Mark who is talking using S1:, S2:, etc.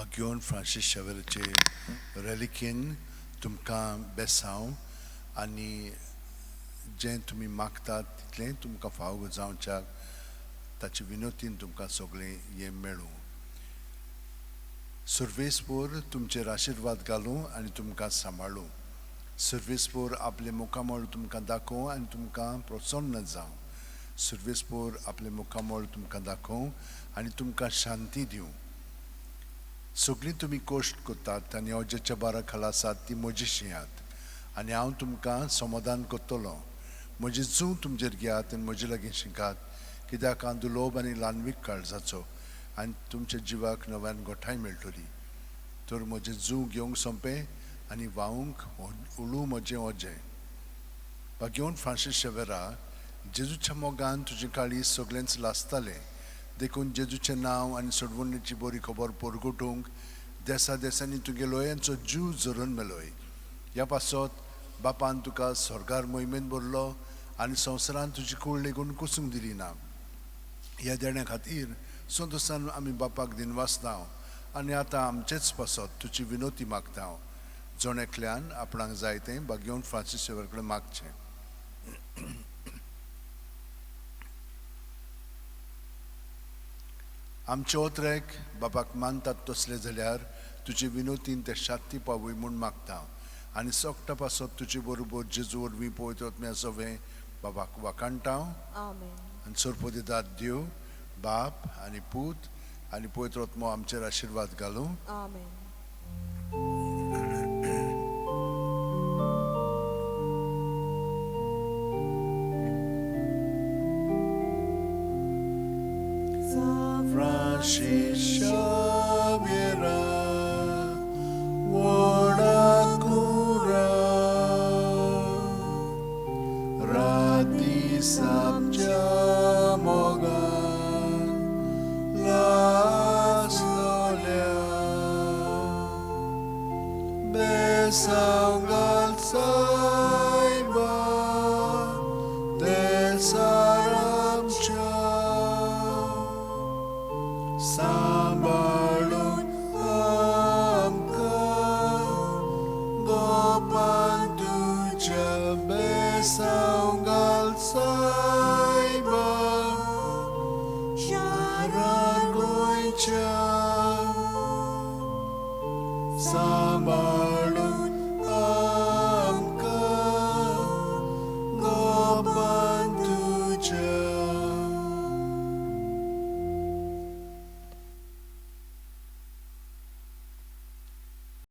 S1: भाग्योन Francis शावेराचे रेलिकेन तुमकां बेसांव आनी जें तुमी मागतात तितलें तुमकां फावो जावच्याक ताचे विनोतीन तुमकां सगळें हें मेळूं. सर्वेस्पोर तुमचेर आशिर्वाद घालूं आनी तुमकां सांबाळूं. सर्वेस्पोर आपलें मुखामळ तुमकां दाखोवं आनी तुमकां प्रसन्न जावं. सर्वेस्पोर आपलें मुखामळ तुमकां दाखोवं आनी तुमकां शांती दिवं. सगळीं तुमी कश्ट करतात आनी अजेच्या बारा खाला आसात ती म्हजी शिंयात आनी हांव तुमकां समाधान करतलो. म्हजी जूं तुमचेर घेयात आनी म्हजे लागीं शिकात, कित्याक हांव दुलोब आनी ल्हानवीक काळजाचो आनी तुमच्या जिवाक नव्यान गोठाय मेळटली. तर म्हजें जूं घेवंक सोंपें आनी व्हांवूंक उलू म्हजें ओजें. भाग्योन फ्रांसीस शेवेरा, जेजूच्या मोगान तुजें काळीज सगळेंच लासतालें, देखून जेजूचें नांव आनी सोडवणेची बरी खबर परगटूंक देसा देसांनी तुगे लोयांचो जीव झरोवन मेलोय. ह्या पासत बापान तुका स्वर्गार मोहिमेन भरलो आनी संवसारान तुजी कूळ लेगून कुसूंक दिली ना. ह्या देण्या खातीर संतोसान आमी बापाक दिनवासता आनी आतां आमचेच पासत तुजी विनोती मागता. जण एकल्यान आपणाक जाय तें भाग्योन फ्रांसीस शेवर कडेन मागचें. आमचे ओत्रेक बापाक मानतात तसले जाल्यार तुजे विनोतीन ते शांती पावय म्हूण मागता आनी सोकटा पासत तुजे बरोबर जेजू वरवीं पवित्र आत्म्या सवें बाबाक वाखाणटा. आनी सरपदिदार देव बाप आनी पूत आनी पवित्र आत्मो आमचेर आशिर्वाद घालूं. Francis Xavier, Wadakura, Rati Samcha Mogan, Laslolia, Besangal Saiba, Del